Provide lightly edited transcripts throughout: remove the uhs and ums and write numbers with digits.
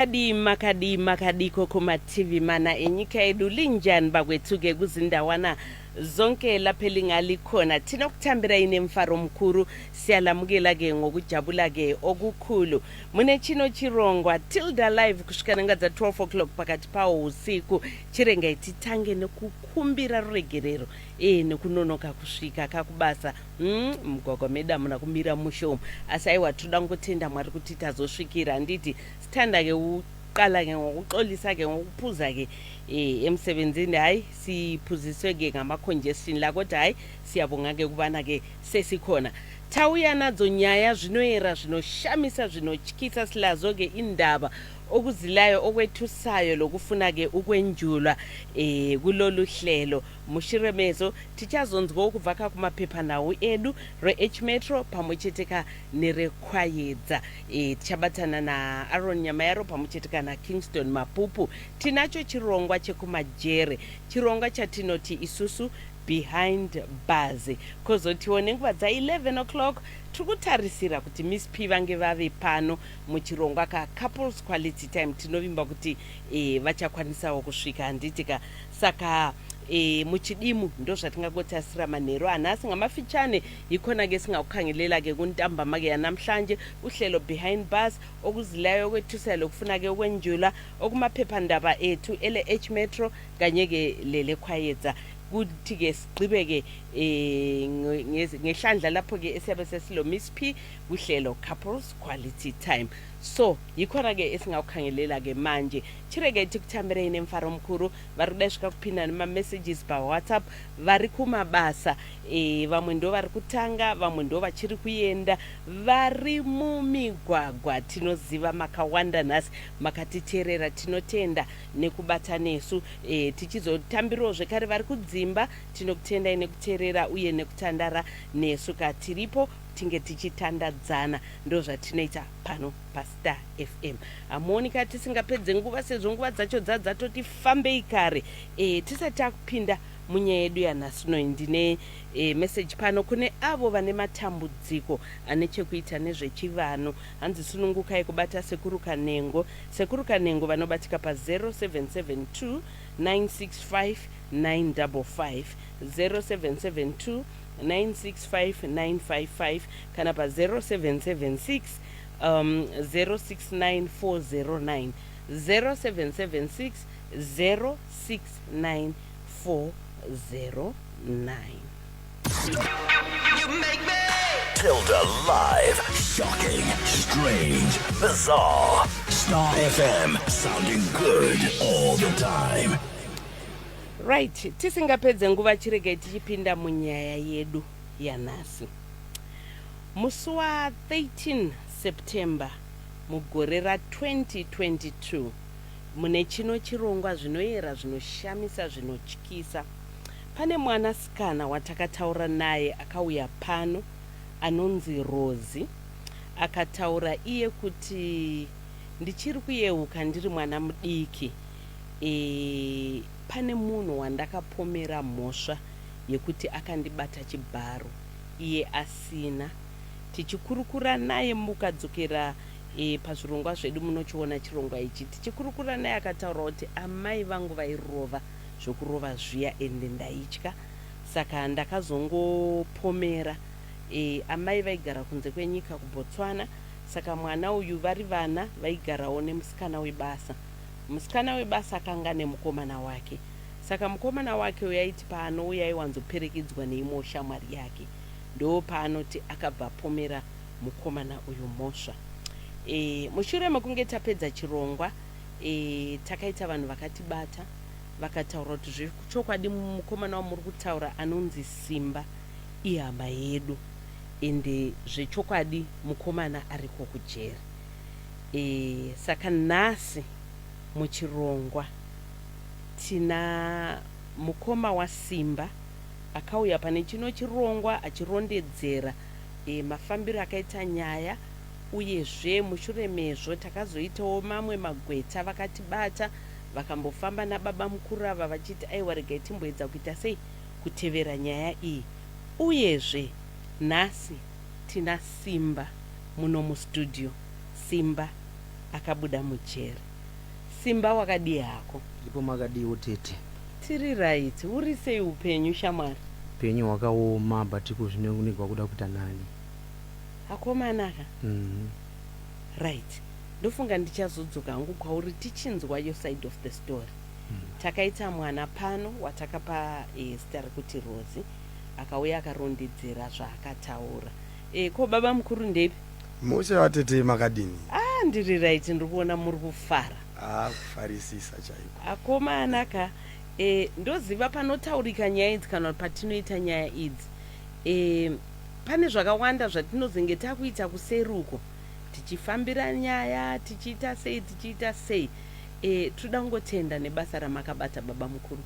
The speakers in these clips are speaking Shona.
Makadii makadii makadiko kumativi mana enyika yedu linjani bakwethu-ke kuzindawana zonke lapho elingalikhona. Thina nemfaro mkhuru, siyalamukela-ke ngokujabula-ke okukhulu mune chino chirongwa Tilda Live kusvika nenguva dza 12 o'clock pakati pawo usiku. Chirengai titange nekukumbira ruregerero nekunonoka kusvika kakubasa. Mugwagwa medu hamuna kumira mushe umu, asi aiwa, toda kungotenda Mwari kuti tazosvikira, handiti? Sithanda-ke ukuqala-ke ngokuxolisa-ke ngokuphuza-ke emsebenzini. Hayi, siphuziswe-ke ngama-congestion la, kodwa hayi, siyabonga-ke ukubana-ke sesikhona. Tauya nadzo nyaya zvinoera, zvinoshamisa, zvinotyisa. Silazo-ke indaba, okuzilayo, okwethusayo, lokufuna-ke ukwenjulwa kulolu hlelo. Mushure mezo tichazonzwawo kubva ka kumapepanhau edu, reH Metro pamwe chete ka nereKwayedza. Tichabatana naAron Nyamayaro pamwe chete kana Kingston Mapupu. Tinacho chirongwa chekumajere, chirongwa chatinoti isusu Behind Bars. Kwozotiwo nenguva dza11 o'clock tiri kutarisira kuti Miss P vange vave pano muchirongwa kaCouples Quality Time. Tinovimba kuti vachakwanisawo kusvika, handiti ka? Saka muchidimu ndo zvatingangotarisira manheru anhasi ngamafitshane. Yikhona-ke singakukhangelela-ke kuntambama-ke yanamhlanje, uhlelo Behind Bars, okuzilayo, okwethusayo, lokufuna-ke ukwenjula, okumaphephandaba ethu ele-H Metro kanye-ke leleKhwayedza. Kuthi-ke sigqibe-ke ngehlandla lapho-ke esiyabe sesilo Miss P kuhlelo Couples Quality Time. So yikhona-ke esingakukhangelela-ke manje. Chirege tikutambirei nemufaro mukuru. Vari kuda svika kupinda nemamessages paWhatsApp, vari kumabasa, vamwe ndo vari kutanga, vamwe ndo vachiri kuenda, vari mumigwagwa. Tinoziva makawanda nhasi makatiteerera, tinotenda nekubata nesu. Tichizotambirawo zvekare vari kudzimba, tinokutendai nekuteerera uye nekutandara nesu ka. Tiripo tinge tichitandadzana, ndo zvatinoita pano paStar FM. Hamuonika tisingapedze nguva sezvo nguva dzacho dzadzatoti fambei kare. Tisati takupinda munyaya yedu yanhasi noi, ndine message pano kune avo vane matambudziko ane chekuita nezvechivanhu. Hanzi sunungukai kubata Sekuru Kanengo. Sekuru Kanengo vanobatika pa0772 965 955, 0772 965 955, kana pa0776 069409, 0776 069409. Tilda Live. Shocking, strange, bizarre. Star FM. Sounding good all the time. Right, tisingapedze nguva, chiregai tichipinda munyaya yedu yanhasi. Musi wa13 September mugore ra2022, mune chino chirongwa zvinoyera, zvinoshamisa, zvinotyisa, pane mwanasikana watakataura naye akauya pano anonzi Rosi. Akataura iye kuti, "Ndichiri kuyeuka ndiri mwana mudiki, pane munhu wandakapomera mhosva yekuti akandibata chibharo iye asina." Tichikurukura naye, mukadzokera pazvirongwa zvedu munochiona chirongwa ichi, tichikurukura naye akataura kuti, "Amai vangu vairova zvokurova zviya, ende ndaitya, saka ndakazongopomera." Amai vaigara kunze kwenyika kuBotswana, saka mwana uyu vari vana vaigarawo nemusikana webasa. Musikana webasa akanga nemukomana wake, saka mukomana wake uyu aiti paanouya aiwanzoperekedzwa neimwewo shamwari yake. Ndo paanoti akabva apomera mukomana uyu mhosva. Mushure mekunge tapedza chirongwa, takaita vanhu vakatibata, vakataura kuti zvechokwadi mukomana wamuri kutaura anonzi Simba ihama yedu, ende zvechokwadi mukomana ariko kujeri. Saka nhasi muchirongwa tina mukoma waSimba akauya pane chino chirongwa achirondedzera mafambiro akaita nyaya. Uyezve mushure mezvo takazoitawo mamwe magweta vakatibata, vakambofamba nababa mukuru ava vachiti, "Aiwa, regai timboedza kuita sei, kutevera nyaya iyi." Uyezve nhasi tina Simba muno mustudio. Simba akabuda mujeri. Simba wakadii hako? Ndipo makadiwo tete? Tiri right. Uri sei upenyu shamwari? Upenyu hwakaoma but iko zvino unenge wakuda kuita nani. Akomanaka. Right. Ndofunga ndichazodzoka hangu kwauri tichinzwa your side of the story. Takaita mwana pano watakapa zita rekuti Rosie akauya akarondedzera zvaakataura. Ko baba mukuru ndepi? Mushe vatete makadini? Ah, ndiri right, ndiri kuona muri kufara. Ah, kufarisisa chaiko. Akomana ka ndoziva panotaurika nyaya idzi kana patinoita nyaya idzi pane zvakawanda zvatinozenge takuita kuseri uko tichifambira nyaya tichiita sei tichiita sei. Toda kungotenda nebasa ramakabata baba mukuru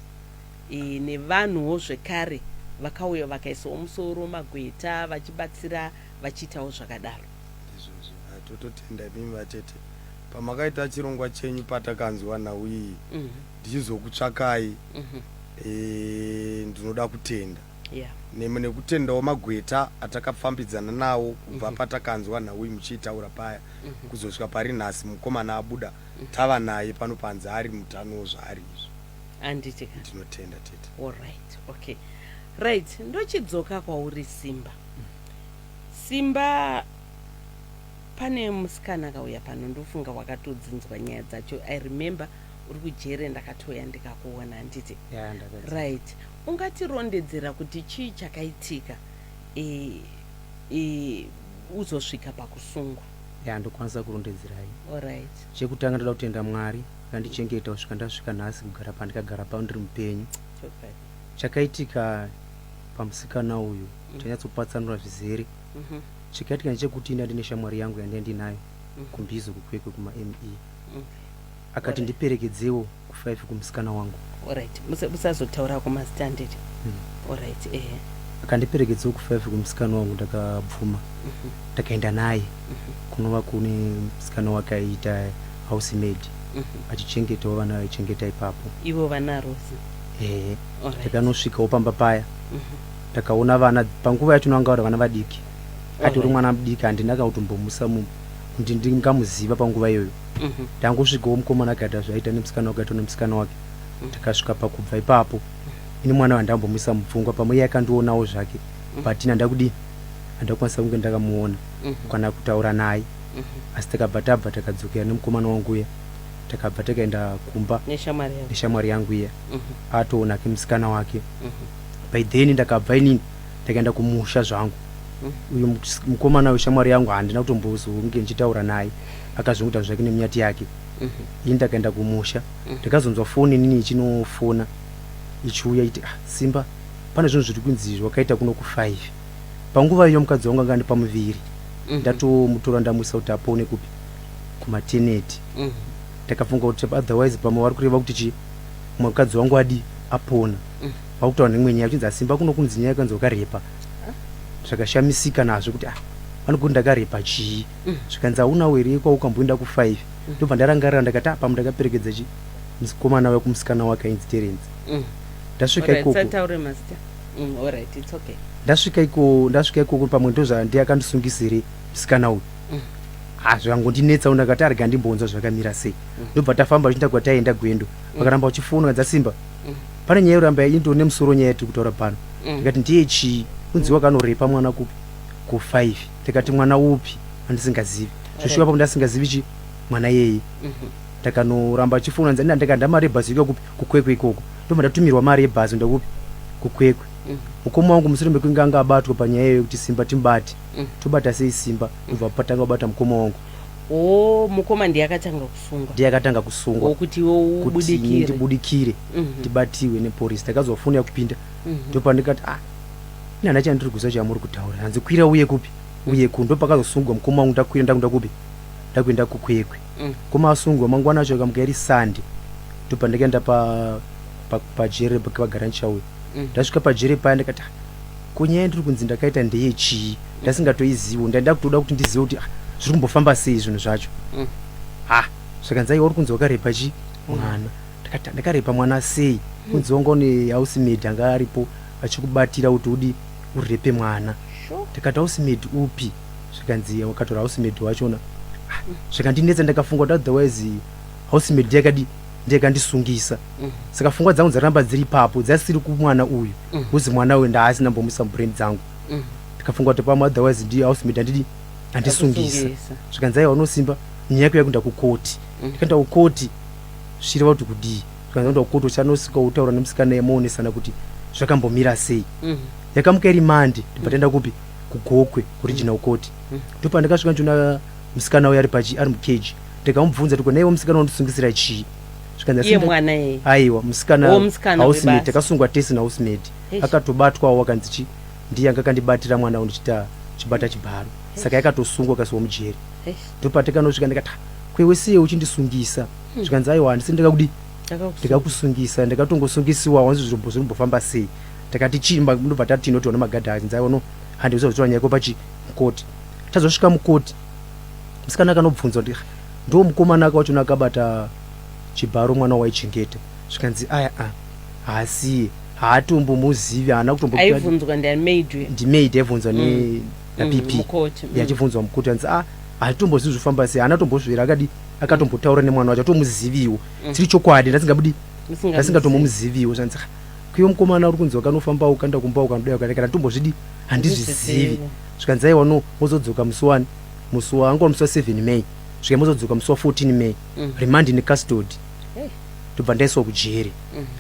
nevanhuwo zvekare vakauya vakaisawo musoro magweta vachibatsira vachiitawo zvakadaro. Ndizvozvo. Ah, tototenda imimi vatete pamakaita chirongwa chenyu patakanzwa nhau iyi ndichizokutsvakai. Ndinoda kutenda nekutendawo magweta atakafambidzana nawo kubva patakanzwa nhau iyi muchiitaura paya kuzosvika pari nhasi mukomana abuda tava naye pano panze ari mutano zvaari izvo. Anditi ka? Ndinotenda tete. Alright, okay, right. Ndochidzoka kwauri Simba. Simba, pane musikana akauya pano, ndofunga wakatodzinzwa nyaya dzacho. I remember uri kujere ndakatouya ndikakuona, handiti? Ya, ndakadzi. Right, ungatirondedzera kuti chii chakaitika uzosvika pakusungwa? Ya, ndokwanisa kurondedzerai. Alright. Chekutanga ndoda kutenda Mwari akandichengeta kusvika ndasvika nhasi kugara pandikagara pano ndiri mupenyu. Chokwadi. Chakaitika pamusikana uyu chanyatsopatsanura zvizere. Chakaitika ndechekuti ina ndine shamwari yangu yandanga ndinayo kuMbizo kuKwekwe kuma-me. Akati ndiperekedzewo ku5 kumusikana wangu. Alright, musazotaura kumazita, handiti? Alright, ehe. Akandiperekedzewo ku5 kumusikana wangu, ndakabvuma. Ndakaenda naye kunova kune musikana wake aiita housemaid achichengetawo vana vaichengeta ipapo. Ivo vana Rosi? Ehe. Ndakanosvikawo pamba paya, ndakaona vana. Panguva yacho vanga vari vana vadiki, atori mwana mudiki, handina kautombomusa kuti ndingamuziva panguva iyoyo. Ndangosvikawo mukomana akaita zvaita nemusikana wake, aita nemusikana wake. Takasvika pakubva ipapo ini mwana wandambomuisa mupfungwa, pamwe iye akandionawo zvake, but ini handakudini, handakwanisa kunge ndakamuona kana kutaura naye. Asi takabva tabva takadzokera nemukomana wangu uya, takabva takaenda kumba. Neshamwari yako? Neshamwari yangu iya. Atoonake musikana wake. By then ndakabva inini ndakaenda kumusha zvangu. Uyu mukomana weshamwari yangu handina kutombozonge ndichitaura naye, akazongoita zvake nemunyati yake. Ini ndakaenda kumusha, ndakazonzwa foni inini ichinofona ichiuya iti, "Ah, Simba, pane zvinhu zviri kunzi wakaita kuno ku5." Panguva iyo mukadzi wangu anga andipa muviri, ndatomutora ndamuisa kuti apone kupi, kumaternity. Ndakafunga kuti otherwise pamwe vari kureva kuti chi mukadzi wangu adi apona, vakutaura neimwe nyaya kuchinzi aSimba kuno kunzi nyaya yakanzi wakarepa. Zvakashamisika nazvo kuti ah, vanokuti ndakarepa chii? Zvikanzi haunawo here kwaukamboenda ku5? Ndobva ndarangarira, ndakati ah, pamwe ndakaperekedza chi mukomana uya kumusikana wake ainzi Terence. Ndasvika Alright, ikoko sataure mazita. Alright, it's okay. Ndasvika ikoko, pamwe ndozva akandisungisire musikana uyu. Ah, zvangondinetsawo, ndakati arega ndimbonzwa zvakamira sei. Ndobva tafamba tichienda kwataienda gwendo, vakaramba vachifona dzaSimba, pane nyaya yoramba indori nemusoro, nyaya yatiri kutaura pano. Ndikati ndiye chii? Kunzi wakanorepa mwana kupi, ku5. Ndikati mwana upi andisingazivi? Zvosvika papo ndasingazivi chi mwana iyeye. Ndakanoramba achifona nzi ndakaenda mari yebhazi ika kupi, kuKwekwe ikoko. Ndobva ndatumirwa mari yebhazi ndakupi, kuKwekwe. Mukoma wangu mushure mekunge anga abatwa panyaya iyoyo kuti Simba timubate, tobata sei Simba, ndobva patanga kubata mukoma wangu. O, mukoma ndiye akatanga kusungwa? Ndiye akatanga kusungwa. Wokuti iwe kuti ini ubudikire? Ndibudikire. Ndibatiwe nepolisi. Ndakazwa foni yakupinda, ndopandikati ah, ini handa chandiri kuziva chamuri kutaura. Hanzi kwira uye kupi, uye ku. Ndopakazosungwa mukoma wangu. Ndakwira ndakuenda kupi, ndakuenda kuKwekwe. Mukoma asungwa, mangwana acho akamuka iri Sunday, ndobva ndakaenda pajere pagaranchauya. Ndasvika pajere paya ndikati, "Ah, ko nyaya yandiri kunzi ndakaita ndeyechii?" Ndasingatoizivo, ndaida kutoda kuti ndizive kuti ah, zviri kumbofamba sei zvinhu zvacho. Ha, zvakanzi aiwa, uri kunzi wakarepa chi mwana. Ndakati ndakarepa mwana sei? Kunzi wanga une housemaid anga aripo achikubatira kuti udi urepe mwana. Ndikati housemaid upi? Zvikanzi wakatora housemaid wachona. Ah, zvikandinetsa, ndakafunga kuti otherwise Housemaid yakadi ndiyakandisungisa. Saka pfungwa dzangu dzaramba dziri ipapo, dzasiri kumwana uyu, kuzi mwana uyu ndaasina mbomuisa mubrain dzangu. Ndikafunga kuti pamwe otherwise ndi housemaid andidi andisungisa. Akusungisa. Zvikanzi, aiwa, unosimba nyaya yako yakuenda kukoti. Ndikaenda kukoti, zvichireva kuti kudii? Zvikanzi kuenda kukoti uchanosvika utaura nemusikana, yemuonesana kuti zvakambomira sei. Yakamuka iri Monday, ndibva taenda kupi? KuGokwe, kuregional court. Ndopandakasvika ndichiona musikana uyo ari pachi ari mukeji. Ndikamubvunza kuti, naiwe musikana, undisungisira chii? Zvikanzi, iye mwana iye? Aiwa, musikana. Oh, musikana housemaid. webasa. Takasungwa tese nahousemaid. Akatobatwawo, akanzi chi ndiye anga akandibatira mwana uyu ndichita chibata chibharo, saka yakatosungwa, akasiwa mujeri. Ndopatakanosvika, ndikati, "Ah, kwewe siye uchindisungisa?" Zvikanzi, aiwa, handisi ndakakudi ndikakusungisa, ndikatongosungisiwa, wanzi zvirimbofamba sei? Takati chii? Ndobva tati tinotiona magadha. Achinzi, aiwa, no, handikuziva kutora nyaya pachi mukoti. Tazosvika mukoti, musikana akanobvunzwa kuti, "Ah, ndo mukomana aka wachona akabata chibharo mwana waichengeta?" Zvikanzi, aya a haasiye, haatombomuzivi, haana kutombo. Aibvunzwa ndimaid uyu? Ndimaid aibvunzwa naPP. Mukoti. Yachibvunzwa mukoti, anzi, a hatitombozivi zvofamba sei, haana tombozvera akadi akatombotaura nemwana wacho, atomuziviwo. Chiri chokwadi, ndasingabudi. Musingamuzivi. Ndasingatomuziviwo. Zvanzi, "Ah, kuiwe mukomana uri kunzi wakanofamba ukaenda kumba ukanodai ukanai, kana tombozvidi handizvizivi." Handizvizivi. Zvikanzi, aiwa, no, mozodzoka musi wani, musi wanga musi wa7 May, svika mozodzoka musi wa14 May. Remand in custody. Ndobva ndaiswa kujeri.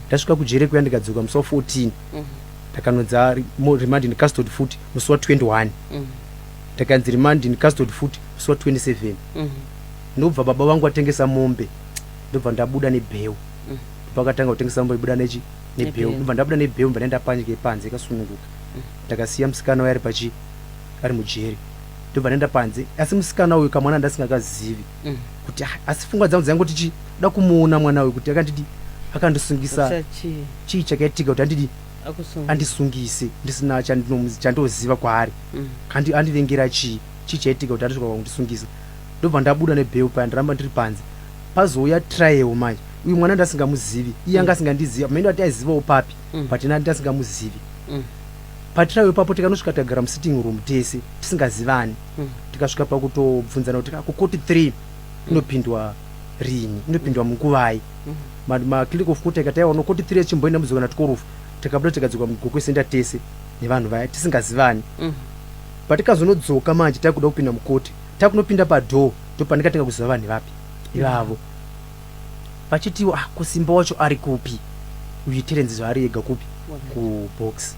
Ndasvika kujeri kuya, ndikadzoka musi wa14. Ndakanonza remand in custody futi musi wa21. Ndakanzi remand in custody futi musi wa27. Ndobva baba vangu vatengesa mombe, ndobva ndabuda nebail. Ndopakatanga kutengesa mombe, ibuda nechi nebail. Nebail. Ndobva ndabuda nebail, ndobva ndaenda panyika panze ikasununguka. Ndakasiya musikana uyo ari pachi ari mujeri, ndobva ndaenda panze. Asi musikana uyu kamwana ndasingakazivi kuti, ah, asi pfungwa dzangu dzaingoti chi da kumuona mwana uyu kuti akandidi akandisungisa. Usachii. Chii chakaitika kuti andidi Akusunga. Andisungise ndisina chandoziva kwaari? Andivengera chii? Chii chaitika kuti andisvika kundisungisa? Ndobva ndabuda nebail paya, ndaramba ndiri panze. Pazouya trial manje, uyu mwana ndasingamuzivi, iye anga asingandizivi, mene ati aizivawo papi, but ina ndasingamuzivi. Patrial ipapo tikanosvika, tagara musitting room tese tisingazivani. Tikasvika pakutobvunzana kuti, kukoti 3 inopindwa rini, inopindwa munguvai? Maclerk of court akati, aiwa, no, koti 3 achimboenda mudzoka na 12. Tikabuda, tikadzoka muGokwe Center tese nevanhu vaya tisingazivani. Patikazonodzoka manje, takuda kupinda mukoti, takunopinda padoor, ndopandikatanga kuziva vanhu vapi ivavo, vachitiwo, ah, kusimba wacho ari kupi uyu Terence, zvaari ega kupi kubox?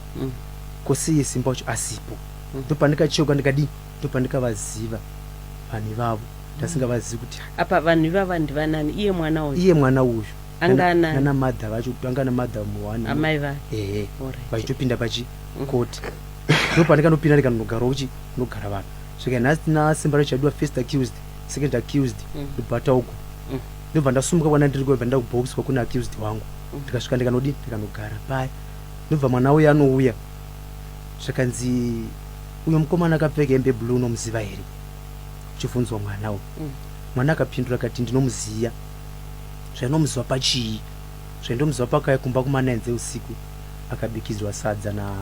Kosiye simba wacho asipo? Ndopandikacheuka, ndikadii, ndopandikavaziva vanhu ivavo ndasingavazivi kuti, ah, Apa vanhu ivava ndivanani? Iye mwana uyu? Iye mwana uyu. Anga anani? Nana madha vacho, anga namadha muwani. Amai vake? Ehe. Vachitopinda pachi koti, ndopandikanopinda, ndikanogarawo chi kunogara vanhu. Svika nhasi tina Simba Richadiwa first accused, second accused. Ndobata uko, ndobva ndasumuka kwana ndiri, kubva ndaenda kubox kwakuna accused wangu. Ndikasvika, ndikanodi ndikanogara paya. Ndobva mwana uya anouya, zvikanzi, uyo mukomana akapfeka hembe blue unomuziva here? Uchibvunzwa mwana uyu. Mwana akapindura akati, ndinomuziva. Zvainomuziva pachii? Zvaindomuziva pakauya kumba kuma9 dzeusiku, akabikidzwa sadza na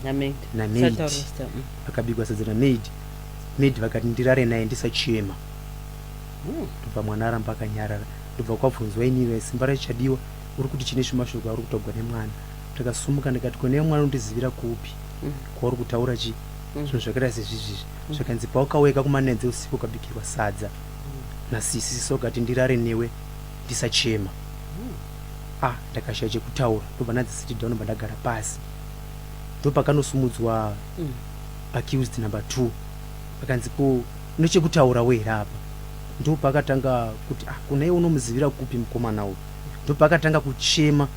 Namaid. Namaid. Sataura zita. Akabikwa sadza namaid, maid vakati ndirare naye ndisachema. Ndobva mwana aramba akanyarara. Ndobva kwabvunzwa iniwe, Simba Rachadiwa, uri kuti chine chimashoko ari kutaugwa nemwana? Ndakasumuka, ndikati, kone mwana unondizivira kupi kwauri kutaura chi zvinhu zvakaita sezvizvizvi? Zvakanzi, paukauya kuma9 dzeusiku, ukabikirwa sadza nasisi, sisi wakati ndirare newe ndisachema. Ah, ndakashaya chekutaura. Ndobva ndanzi sit down. Ndobva ndagara pasi. Ndopakanosumudzwa accused number 2, akanzi, ko nechekutaurawo here apa? Ndopakatanga kuti, ah, kuna iwe unomuzivira kupi mukomana uyu? Ndopakatanga kuchema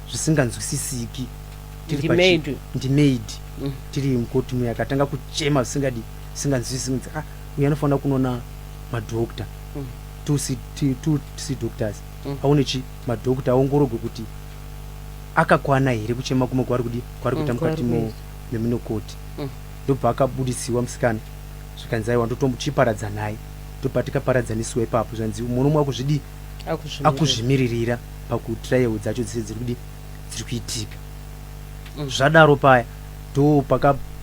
zvisinganzwisisiki. Tiri Ndimaid. Ndimaid. Tiri mukoti muya, akatanga kuchema zvisingadi zvisinganzwisisiki. Ah, uyu anofanira kunoona madhokta, two C doctors, aone chi madhokta aongorogwe kuti akakwana here kuchema kumwe kwaari kudi kwaari kuita Kwaari mukati kuita. memunokoti. Ndobva akabudisiwa musikana, zvikanzi, aiwa, ndotochiparadzanai. Ndobva tikaparadzaniswa ipapo, zvanzi murume akuzvidi Akuzvimirira. Akuzvimiririra pakutrial dzacho dzese dziri kudi dziri kuitika. Zvadaro paya ndo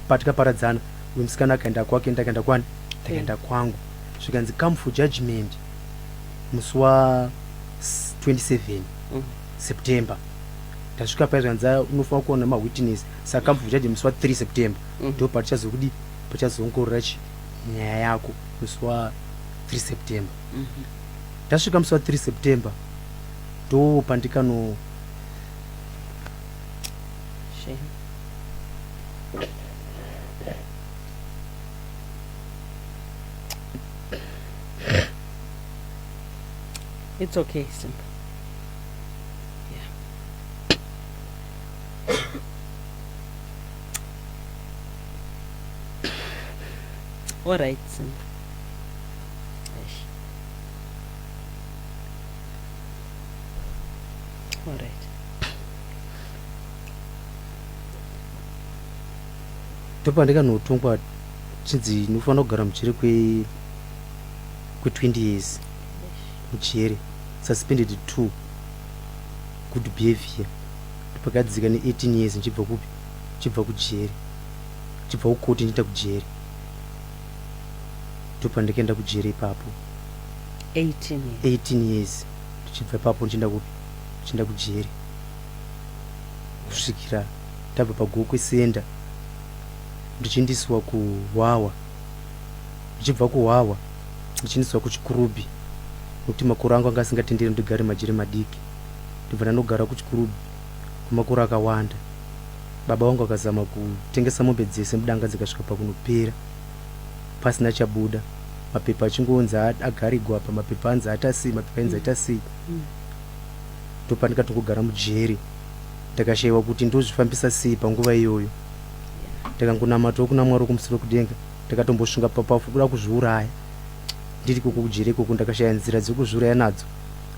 patikaparadzana. Uyu musikana akaenda kwake, ndakaenda kwani, ndakaenda kwangu. Zvikanzi, come for judgment. Musi wa 27 September ndasvika paya, zvanzi unofanira kuona mawitness, saka kamubva musi wa3 September ndo patichazokudi patichazoongorora chi nyaya yako musi wa3 September. Ndasvika musi wa3 September, ndo pandikano Shame. It's okay, Simba. Yeah. All right, Simba. Eish. All right. Ndopandikanotongwa chinzi unofanira kugara mujere kwe20 years mujere, suspended 2 good behavior. Ndopakadzika ne18 years ndichibva kupi? Ndichibva kujere, ndichibva kukoti ndichienda kujere. Ndopandikaenda kujere ipapo. 18 years. 18 years ndichibva ipapo ndichienda kupi? Ndichienda kujere kusvikira ndabva paGokwe Center, ndichiendeswa kuHwahwa, ndichibva kuHwahwa ndichiendeswa kuChikurubi, nokuti makore angu anga asingatenderi ndigare majere madiki. Ndibva ndanogara kuChikurubi kwemakore akawanda. Baba vangu akazama kutengesa mombe dzese mudanga, dzikasvika pakunopera pasina chabuda, mapepa achingonzi agarigwa apa, mapepa anzi aita sei, mapepa anzi aita sei. Ndopandikatongogara mujeri, ndakashayiwa kuti ndozvifambisa sei panguva iyoyo. Ndakangonamatawo kuna Mwari wokumusoro kudenga. Ndakatombosvinga papafu kuda kuzviuraya ndiri ikoko kujeri ikoko. Ndakashaya nzira dzekuzviuraya nadzo,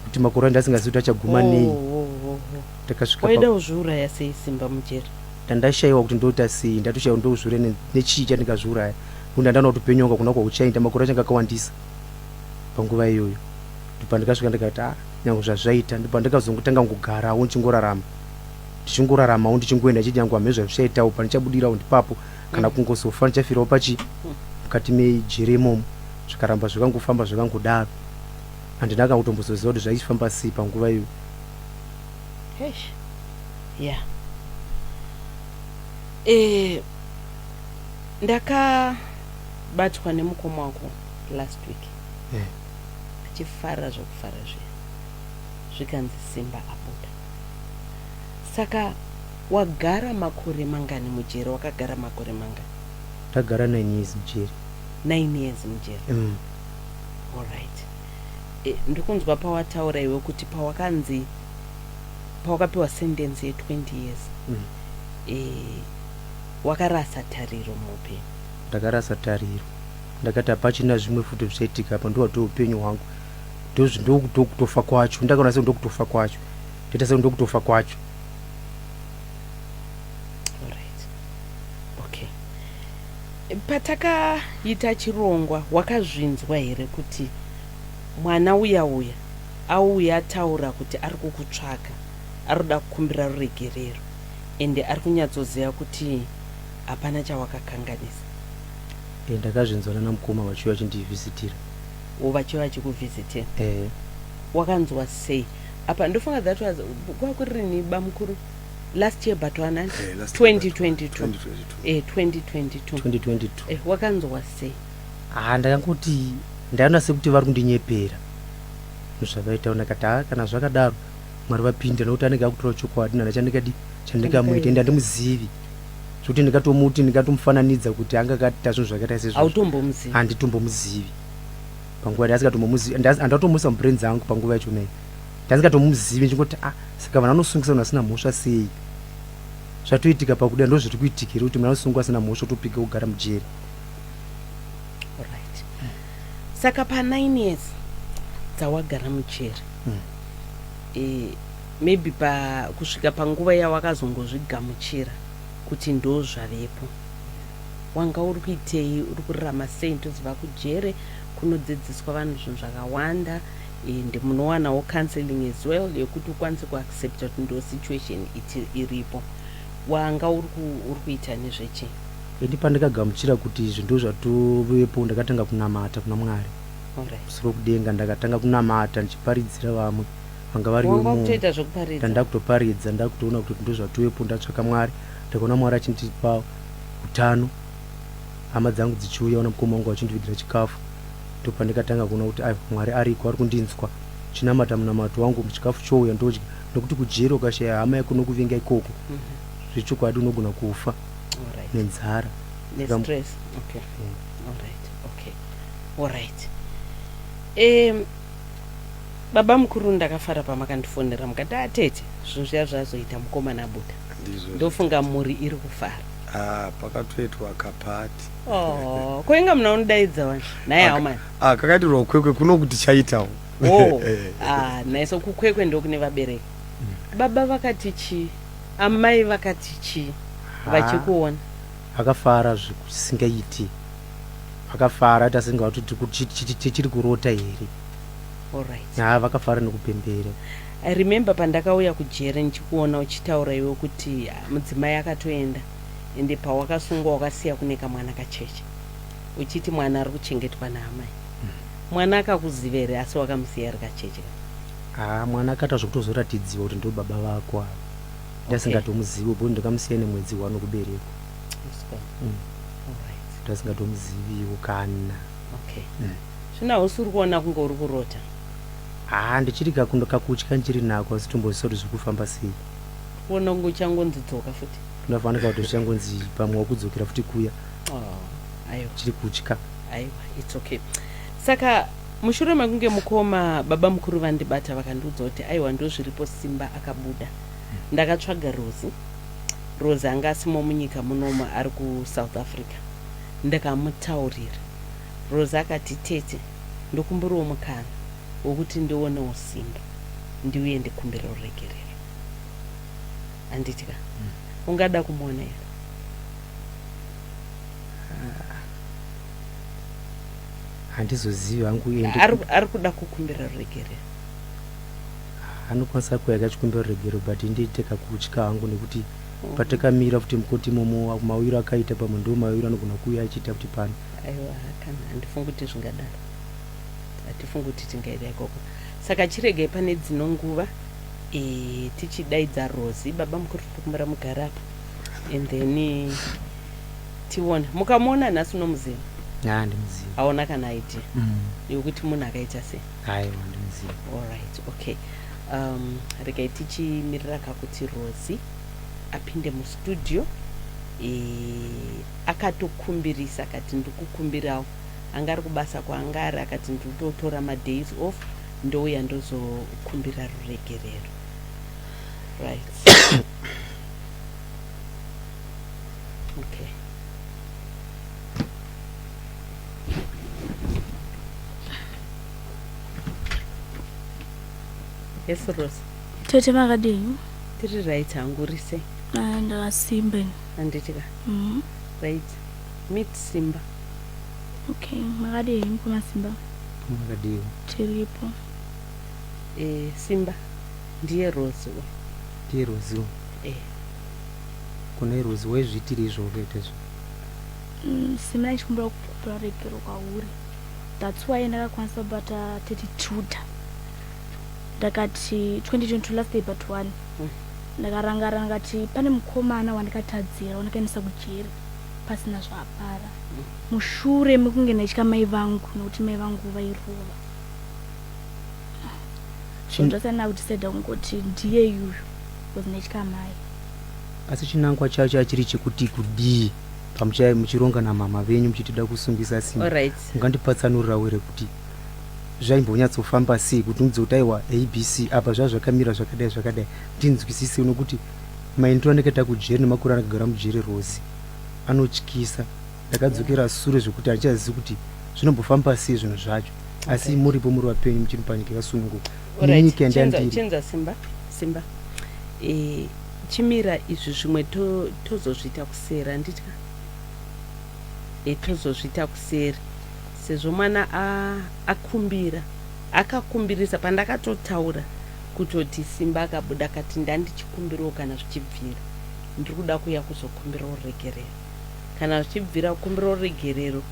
kuti makore andi asingazivi kuti achaguma nei. Oh. Ndakasvika Waida kuzviuraya sei, Simba, mujeri? Ndandashayiwa kuti ndoita sei. Ndatoshayiwa ndozviuraya nechii chandingazviuraya, nokuti ndandaona kuti upenyu hwangu hakuna kwauchaenda, makore acho anga akawandisa panguva iyoyo. Ndopandikasvika ndikati, a nyange zvazvaita, ndopandikazongotanga kugarawo ndichingorarama, ndichingoraramawo, ndichingoenda chiti nyange hamhe zvazvichaitawo, pandichabudirawo ndipapo, kana kungozofa ndichafirawo pachi mukati mejere imomo. Zvikaramba zvakangofamba zvakangodaro, handina kana kutombozoziva kuti zvaifamba sei panguva iyoyo. Eish. Yeah. Ndakabatwa nemukoma wako last week achifara zvokufara zviya, zvikanzi Simba abuda. Saka wagara makore mangani mujeri? Wakagara makore mangani? Ndagara 9 years mujeri. 9 years mujeri. Alright. Ndikunzwa pawataura iwe kuti pawakanzi, pawakapiwa sentence ye20 years, wakarasa tariro muupenyu. Ndakarasa tariro, ndakati hapachina zvimwe futi zvichaitika apa, ndowato upenyu hwangu, ndokutofa kwacho. Ndakaona se ndokutofa kwacho, ndoita se ndokutofa kwacho. Alright, okay. Patakaita chirongwa, wakazvinzwa here kuti mwana uya uya auya ataura kuti ari kukutsvaka, ari kuda kukumbira ruregerero, ende ari kunyatsoziva kuti hapana chawakakanganisa? Ndakazvinzwa nana mukoma vachiuya vachindivhizitira. O, vachiuya vachikuvhizitira. Wakanzwa sei apa? Ndofunga that was kwakurini, bamukuru? Last year but one. Last year but one. 2022. 2022. 2022. 2022. Wakanzwa sei? Ha, ndakangoti ndaona sekuti vari kundinyepera zvavaitawo. Ndakati, ha, kana zvakadaro Mwari vapindira, nokuti anenge akutora chokwadi nana chandingadi chandingamuita, ende handimuzivi zvokuti ndingatomuti, ndingatomufananidza kuti anga akaita zvinhu zvakaita sezvozvo. Hautombomuzivi? Handitombomuzivi panguva, ndasingatombomuzivi, handatomuisa mubrain dzangu panguva yacho nei, ndasingatomuzivi. Ndichingoti, ah, saka vanhu vanosungisa vanhu vasina mhosva sei? Zvatoitika pakuda, ndo zviri kuitika here kuti munhu anosungwa asina mhosva, otopika kugara mujeri? Alright, saka pa9 years dzawagara mujeri, maybe pa kusvika panguva yawakazongozvigamuchira kuti ndo zvavepo, wanga uri kuitei? Uri kurarama sei? Ndoziva kujere kunodzidziswa vanhu zvinhu zvakawanda, ende munowanawo counseling as well yekuti ukwanise kuaccepta kuti ndo situation iripo. Wanga uri kuita nezvechii? Ini pandakagamuchira kuti izvi ndo zvatovepo, ndakatanga kunamata kuna Mwari. Alright. Musoro kudenga. Ndakatanga kunamata ndichiparidzira vamwe vanga vari Wanga imomo. kutoita zvekuparidza? Ndakutoparidza, ndakutoona kuti ndozvatowepo. Ndatsvaka Mwari, ndakaona Mwari achindipa utano, hama dzangu dzichiuya, ona mukoma wangu achindivigira chikafu. Ndopandikatanga kuona kuti aiwa, Mwari ariko, ari kundinzwa. Chinamata munamato wangu, chikafu chouya, ndodya. Nokuti kujeri ukashaya hama yako nokuvinga ikoko, zvechokwadi unogona kufa nenzara. Nestress. Okay. Alright, okay, alright. Baba mukuru, ndakafara pamakandifonera mukati, "Atete, zvinhu zviya zvazoita, mukomana abuda." Ndizvo. Ndofunga mhuri iri kufara. Ah, pakatoitwa kapati. Oh, koinga muna unodaidza wani naye haumani? Ah, kakaitirwa Kwekwe kuno kuti chaitawo. Oh. Ah, naiso kuKwekwe ndokune vabereki. Baba vakati chii? Amai vakati chii vachikuona? Vakafara zvekusingaiti, vakafara tasinga kuti tichiri kurota here. Ha, vakafara nekupembera. I remember pandakauya kujere ndichikuona uchitaura iwe kuti, ah, mudzimai akatoenda, ende pawakasungwa wakasiya kune kamwana kacheche, uchiti mwana ari kuchengetwa naamai. Mwana akakuziva here, asi wakamusiya ari kacheche? Ha, mwana akaita zvekutozoratidziwa kuti ndo baba vako ava. Ndasingatomuzivi bo, ndakamusiya nemwedzi wano kuberekwa. Ndasingatomuziviwo kana. Okay. Zvino hausi uri kuona kunge uri kurota? Ha, ndichiri kakutya ndichiri nako, asi tombozisa kuti zviri kufamba sei. Kuona kunge uchangonzi dzoka futi? Ndinofanika kuti uchangonzi pamwe wakudzokera futi kuya. Oh, aiwa. Chiri kutya. Aiwa, it's okay. Saka mushure mekunge mukoma, baba mukuru vandibata, vakandiudza kuti aiwa, ndozviripo, Simba akabuda, ndakatsvaga Rosi. Rosi anga asimo munyika munomo, ari kuSouth Africa. Ndakamutaurira. Rosi akati, "Tete, ndokumburawo mukana wekuti ndionewo Simba, ndiuye ndikumbire ruregerero." Handiti ka? Ungada kumuona here? Handizozivi hangu ende. Ari kuda kukumbira ruregerero. Anokwanisa kuuya kachikumbira ruregero, but ndiite kakutya hangu nekuti patakamira futi mukoti imomo, mawiro akaita pamwe ndo mawiro anogona kuuya achiita futi pano. Aiwa, kana handifungi kuti zvingadaro, hatifungi kuti tingaida ikoko. Saka chiregai pane dzino nguva tichidaidza Rosi. Baba mukuru, tokumbira mugare apa and then tione. Mukamuona nhasi unomuziva? Ha, ndimuziva. Haona kana idea yekuti munhu akaita sei? Aiwa, ndimuziva. Alright, okay. Regai tichimirira kakuti Rosi apinde mustudio. Akatokumbirisa akati, "Ndikukumbirawo." Anga ari kubasa kwaanga ari, akati, "Ndikutotora madays off, ndouya ndozokumbira ruregerero." Right, okay. Yes, Rose. Tete, makadini? Tiri right hangu, uri sei? Ah, ndakasimba ini. Handiti ka? Right, meet Simba. Okay, makadini mukoma Simba? Makadiwa? Tiripo. Simba, ndiye Rose uyu. Ndiye Rosi? Eh. Kuna Rosi, waizviitiri izvo wakaita izvo? Simba, ndichikumbira kukumbira regero kwauri. That's why ndakakwanisa kubata tete Tuta. Ndakati 2022 last day but one, ndakarangara ndakati pane mukomana wandakatadzira, wandakaendesa kujeri pasina zvaapara, mushure mekunge ndaitya mai vangu, nekuti mai vangu vairova. So ndasana kudecida kungoti ndiye yuyu because ndaitya mai. Asi chinangwa chacho achiri chekuti kudii pamuchai muchironga namama venyu muchitida kusungisa Simba? Ungandipatsanurira were kuti zvaimbonyatsofamba sei, kuti unzi kuti aiwa, ABC apa zvava zvakamira zvakadai zvakadai, ndinzwisise? Nokuti maindiro andakaita kujeri nemakore andakagara mujeri, Rosi, anotyisa. Ndakadzokera sure zvekuti handichazivi kuti zvinombofamba sei zvinhu zvacho, asi muripo, muri vapenyu, muchiri panyika yakasununguka nenyika yandandiri. Chenza Simba. Simba, chimira izvi, zvimwe tozozviita kuseri, handitya? Tozozviita kuseri sezvo mwana akumbira, akakumbirisa. Pandakatotaura kutoti Simba akabuda, kati, "Ndandichikumbirawo, kana zvichibvira, ndiri kuda kuuya kuzokumbira ruregerero, kana zvichibvira kukumbira ruregerero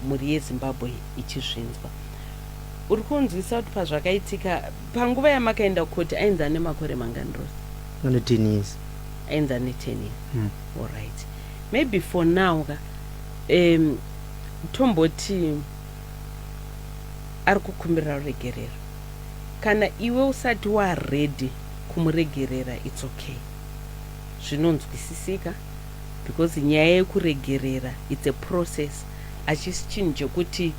mhuri yeZimbabwe ichizvinzwa." Uri kunzwisa kuti pazvakaitika panguva yamakaenda kukoti ainzi ane makore mangani, Rose? Ane 10 years. Ainzi ane 10 years. Alright, maybe for now ka, tomboti ari kukumbirira ruregerero. Kana iwe usati waready kumuregerera, it's okay, zvinonzwisisika, because nyaya yekuregerera, it's a process. Hachisi chinhu chekuti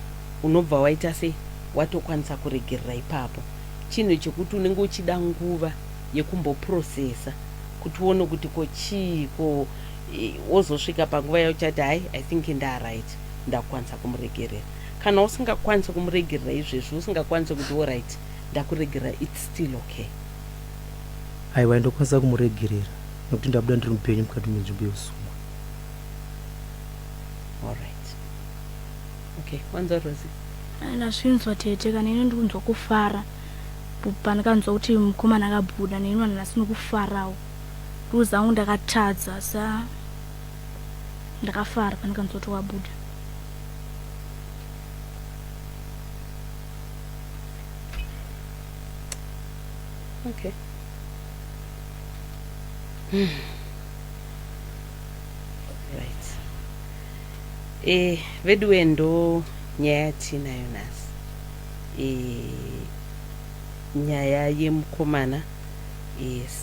unobva waita sei, watokwanisa kuregerera ipapo. Chinhu chekuti unenge uchida nguva yekumboprocessa kuti uone kuti ko chii ko, wozosvika panguva yauchati, "Hai, I think ndaright, ndakukwanisa kumuregerera." Kana usingakwanisi kumuregerera izvezvi, usingakwanisi kuti, "Alright, ndakuregerera," it's still okay. Aiwa, ndokwanisa kumuregerera nekuti ndabuda ndiri mupenyu mukati menzvimbo yeusungwa. Alright, okay, wanzwa, Rosi? Ndazvinzwa, tete. Kana ino ndikunzwa kufara pandakanzwa kuti mukomana akabuda, neino vanhu nhasi nokufarawo. Ndokuzi angu ndakatadza, sa ndakafara pandakanzwa kuti wabuda. Okay. Right, veduwe, ndo nyaya yatinayo nhasi, nyaya yemukomana,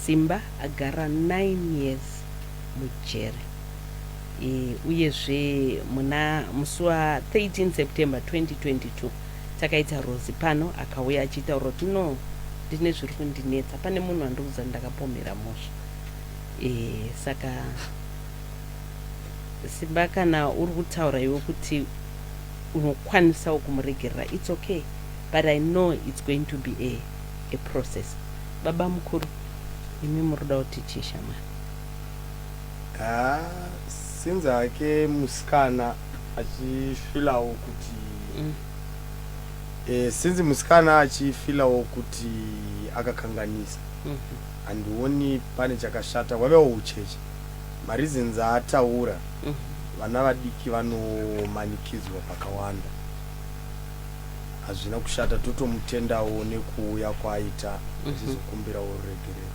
Simba, agara 9 years mujere, uyezve muna musi wa13 September 2022 takaita Rosi pano, akauya achitaura kuti, "No, ndine zviri kundinetsa, pane munhu wandikuziva ndakapomera mhosva." Saka Simba, kana uri kutaura iwe kuti unokwanisawo kumuregerera, it's okay, but I know it's going to be a process. Baba mukuru, imi muri kuda kuti chii, shamwari? Ha, since hake musikana achifeelawo kuti since musikana achifeelawo kuti akakanganisa, handioni pane chakashata. Hwavewo ucheche, mareasons aataura. Vana vadiki vanomanikidzwa pakawanda, hazvina kushata. Totomutendawo nekuuya kwaaita achizokumbirawo ruregerero.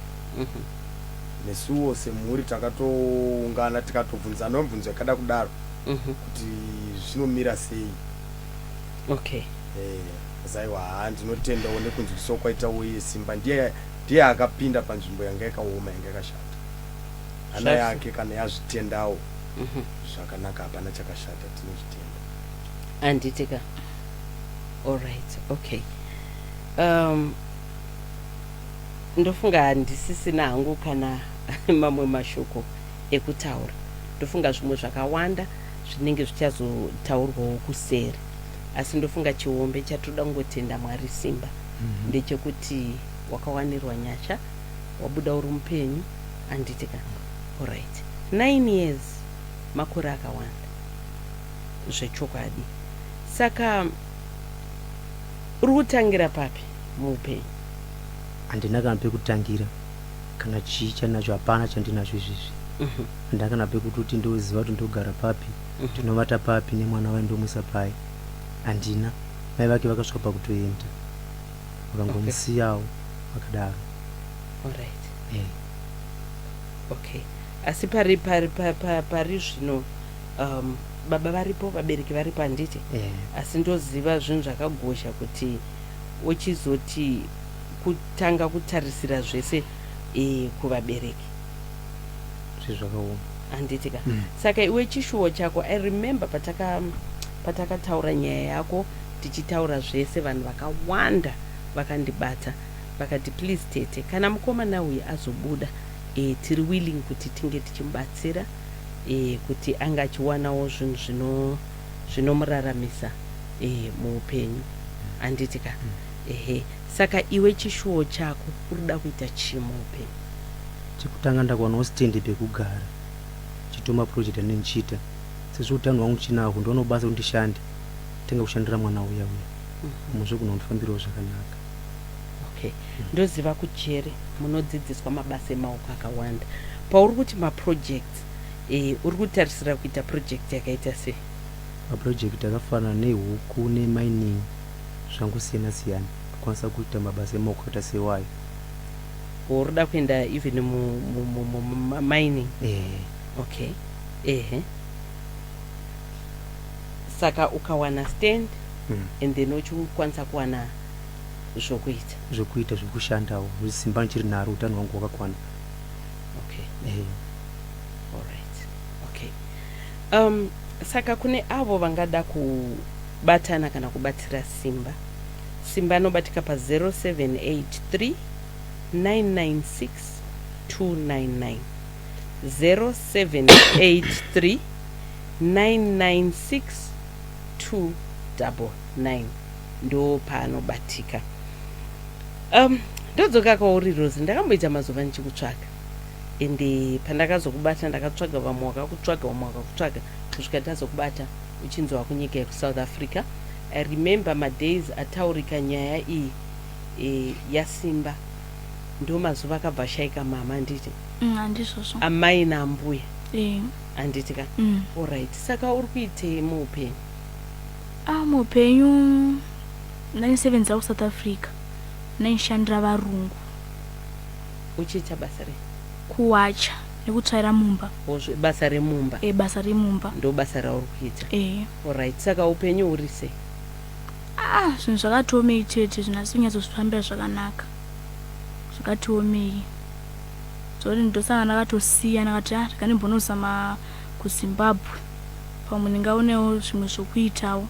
Nesuwo semhuri takatoungana, tikatobvunzana mibvunzo yakada kudaro kuti zvinomira sei. Zaiwa, haa, ndinotendawo nekunzwisiwa kwaitawo iye Simba. Ndiye akapinda panzvimbo yanga yakaoma, yanga yakashata. Hana yake kana yazvitendawo, zvakanaka, hapana chakashata, tinozvitenda. Anditika. Alright, okay, ndofunga handisisina hangu kana mamwe mashoko ekutaura. Ndofunga zvimwe zvakawanda zvinenge zvichazotaurwawo kuseri, asi ndofunga chihombe chatoda kungotenda Mwari, Simba, ndechekuti wakawanirwa nyasha, wabuda uri mupenyu, anditika? Alright, 9 years makore akawanda zvechokwadi. Saka uri kutangira papi muupenyu? Handina kana pekutangira, kana chii chandinacho, hapana chandinacho izvezvi. Handina kana pekutoti ndoziva kuti ndogara papi, ndinovata papi, nemwana waye ndomuisa pai, handina. Mai vake vakasvika pakutoenda, vakangomusiyawo vakadaro. Alright. Okay, asi pari zvino, baba varipo, vabereki varipo, handiti? Eh. Asi ndoziva zvinhu zvakagosha kuti uchizoti kutanga kutarisira zvese kuvabereki. Zvinhu zvakaoma. Handiti ka? Saka iwe chishuwo chako, I remember patakataura nyaya yako, tichitaura zvese, vanhu vakawanda vakandibata vakati, "Please tete, kana mukomana uyu azobuda, tiri willing kuti tinge tichimubatsira, kuti anga achiwanawo zvinhu zvinomuraramisa muupenyu," handiti ka? Ehe, saka iwe chishuwo chako uri kuda kuita chii muupenyu? Chekutanga, ndakuwanawo stendi pekugara, chitoma project andinenge ndichiita. Sezvo utano hwangu chinahwo, ndoonawo basa kuti ndishande, tanga kushandira mwana uya uya umwe, zvogona kundifambirawo zvakanaka. Okay, ndoziva kujere munodzidziswa mabasa emaoko akawanda. Pauri kuti maprojects, uri kutarisira kuita project yakaita sei? Maproject akafanana nehuku, nemining. Zvangosiyana siyana, kukwanisa kuita mabasa emaoko akaita sewayo. Uri kuenda even mumining? Eh. Okay, ehe, saka ukawana stand and then uchikwanisa kuwana zvokuita. Zvokuita, zvokushandawo, simba ndichiri naro, utano hwangu hwakakwana. Okay. Eh. Alright, okay, saka kune avo vangada kubatana kana kubatsira Simba, Simba anobatika pa0783 996 299, 0783 996 299, ndo paanobatika. Ndodzoka kwauri, Rosi. Ndakamboita mazuva ndichikutsvaga, ende pandakazokubata, ndakatsvaga vamwe vakakutsvaga, vamwe vakakutsvaga, kusvika tazokubata uchinzwa kunyika yekuSouth Africa. I remember madays ataurika nyaya iyi yaSimba, ndo mazuva akabva ashayika mama, handiti? Handizvozvo. Amai naambuya. Eh. Handiti ka? Alright, saka uri kuitei muupenyu? Ah, muupenyu ndaisevenzera kuSouth Africa, ndaishandira varungu. Uchiita basa rei? Kuwacha nekutsvaira mumba. Basa remumba? E, basa remumba. Ndo basa rauri kuita? E. Alright, saka upenyu huri sei? Ah, zvinhu zvakatiomei tete, zvinhu asi kunyatsozvifambira zvakanaka, zvakatiomei zvokuti ndosaka ndakatosiya, ndakati, ah, rekandimbonozama kuZimbabwe, pamwe ndingaonewo zvimwe zvokuitawo.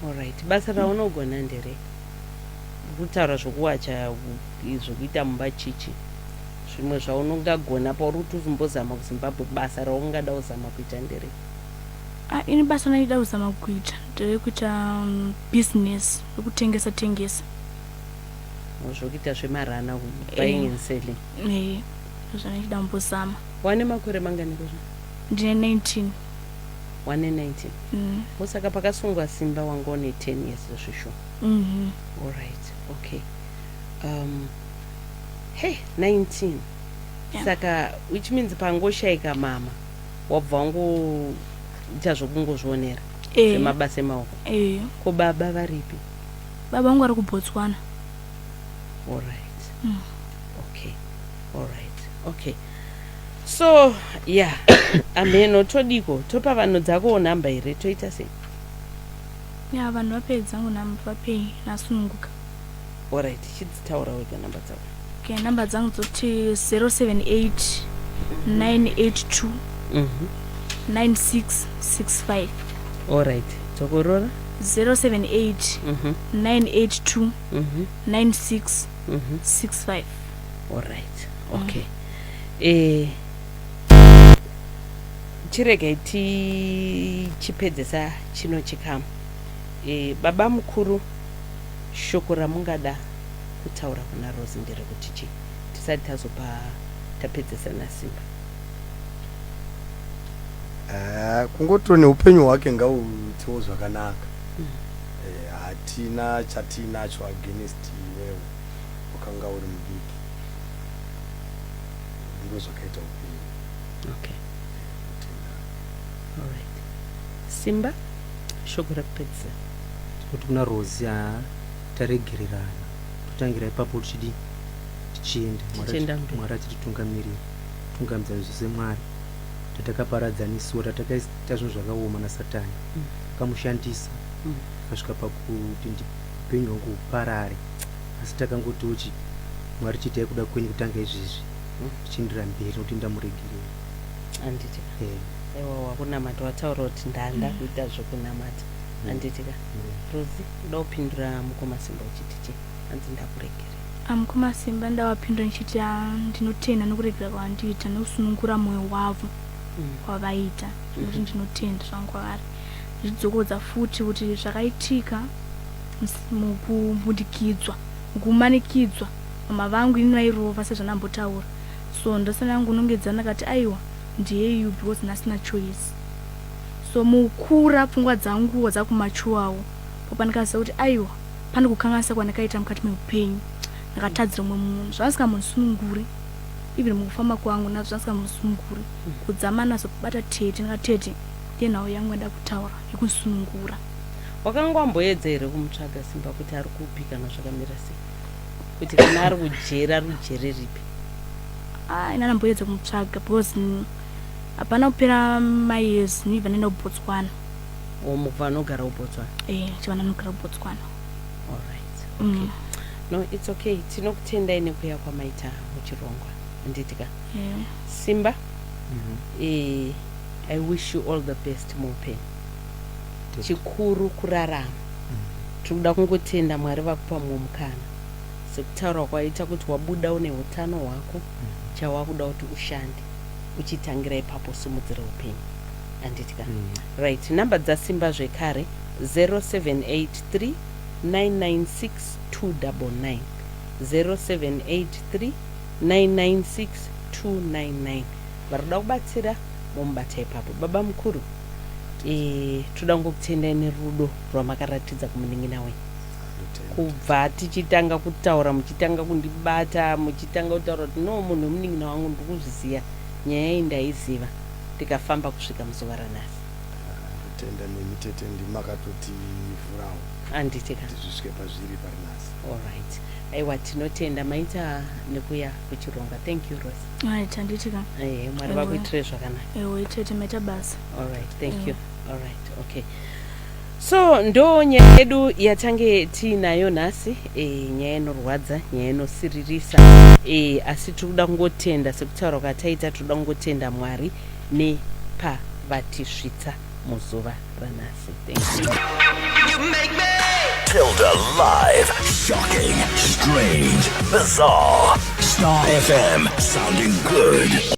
Alright, basa raunogona nderei? Kutaura zvokuwacha, zvokuita mumba, chichi zvimwe zvaunongagona pauri kuti uzimbozama kuZimbabwe, basa raungada kuzama kuita nderei? Ah, ini basa randida kuzama kuita nderekuita business rekutengesa tengesa. Zvokuita zvemarana, buying and selling? E, zvandachida kumbozama. Wane makore manganiko zvo? Ndine 19. Wane 19? Mm. Osaka pakasungwa Simba wanga une 10 years zvisho? Mm. Alright, okay, hey, 19. Yeah. Saka which means pangoshayika mama, wabva wangoita zvokungozvionera Eh. zvemabasa emaoko? E. Ko baba varipi? Baba vangu vari kuBotswana. Alright. Okay, alright, okay, so yeah, amheno, todiko topa vanhu dzakowo nhamba here, toita sei? Ya, vanhu vapei dzangu nhamba, vapei, nasununguka. Alright, chidzitaura wega nhamba dzako. Okay, nhamba dzangu dzoti 078 982 9665. Alright, dzokorora. 078 982 96 65. Alright, okay, chiregai tichipedzesa chino chikamu. Baba mukuru, shoko ramungada kutaura kuna Rosi nderekuti chi, tisati tazopa tapedzesa naSimba? Kungoti neupenyu hwake ngauitewo zvakanaka. Hatina chatinacho against iwewe, wakanga uri mudiki, ndo zvakaita upenyu. Okay. Kutenda. Alright, Simba, shoko rekupedzisa. Kuti kuna Rosi, ha, taregererana, totangira ipapo tichidi tichienda. Tichienda mberi. Mwari achititungamirira, tungamidza zvose Mwari. Tatakaparadzaniswa, tatakaita zvinhu zvakaoma naSatani, akamushandisa akasvika pakuti upenyu hwangu huparare, asi takangotiwo chi Mwari, chiitai kuda kwenyu kutanga izvezvi, tichiendera mberi, nokuti ndamuregerera. Handiti? Eh. Aiwa, wakunamata, wataura kuti ndanda kuita zvokunamata, handiti ka? Rosi, uda kupindura mukoma Simba uchiti chi? Hanzi ndakuregerera. Amukoma Simba, ndavapindura ndichiti, ah, ndinotenda nokuregera kwavandiita nekusunungura mwoyo wavo kwavaita, nokuti ndinotenda zvangu kwavari. Ndichidzokodza futi kuti zvakaitika mukumbudikidzwa, mukumanikidzwa, mama vangu ini vairova sezvandambotaura, so ndosana yangu unongedzana, ndakati aiwa, ndiyeyu, because ndasina choice. So mukura pfungwa dzanguwo dzakumachuwawo, popandikaziva kuti aiwa, pane kukanganisa kwandakaita mukati meupenyu, ndakatadzira umwe munhu, zvandisikamusununguri even mukufamba kwangu nazvo, zvandisikamusununguri kudzama nazobata tete. Ndakati, tete, ndiye nhau yangu yandada kutaura yekusunungura. Wakanga wamboedza here kumutsvaga Simba kuti ari kupi kana zvakamira sei, kuti kana ari kujeri, ari kujeri ripi? Ah, ina ndamboedza kumutsvaga because hapana kupera mayears ndibva ndaenda kuBotswana. Mubva anogara kuBotswana? Eh, chibva ndanogara kuBotswana. Allright, okay. No, it's okay. Tinokutendai nekuya kwamaita muchirongwa, handiti ka? Yeah. Simba, I wish you all the best muupenyu. Chikuru kurarama. Tiri kuda kungotenda Mwari vakupa mumwe mukana, sekutaura kwaita kuti wabuda une utano hwako. Chawakuda kuti ushande uchitangira ipapo, simudzira upenyu, handiti ka? Right, namba dzaSimba zvekare, 0783 996 299, 0783 996 299. Vari kuda kubatsira, mumubata ipapo. Baba mukuru, toda kungokutendai nerudo rwamakaratidza kumunin'ina wenyu. Ndotenda. Kubva tichitanga kutaura, muchitanga kundibata, muchitanga kutaura kuti, "No, munhu wemunin'ina wangu, ndikuzviziva nyaya iyi, ndaiziva," tikafamba kusvika muzuva ranhasi. Ndotenda nemi tete, ndimakatotivhurawo Handiti ka? kuti zvisvike pazviri pari nhasi. Allright, aiwa, tinotenda maita nekuya kuchirongwa. Thank you, Rose. Right, handiti ka? Mwari Ewe. vakuitire zvakanaka. Ewe tete, maita basa. Allright, thank you. Allright, okay, so ndo nyaya yedu yatange tiinayo nhasi. Nyaya inorwadza, nyaya inosiririsa, asi tiri kuda kungotenda, sekutaura kwataita, tiri kuda kungotenda Mwari nepavatisvitsa muzuva ranhasi. Thank you. Tilda Live. Shocking, strange, bizarre. Star FM, sounding good.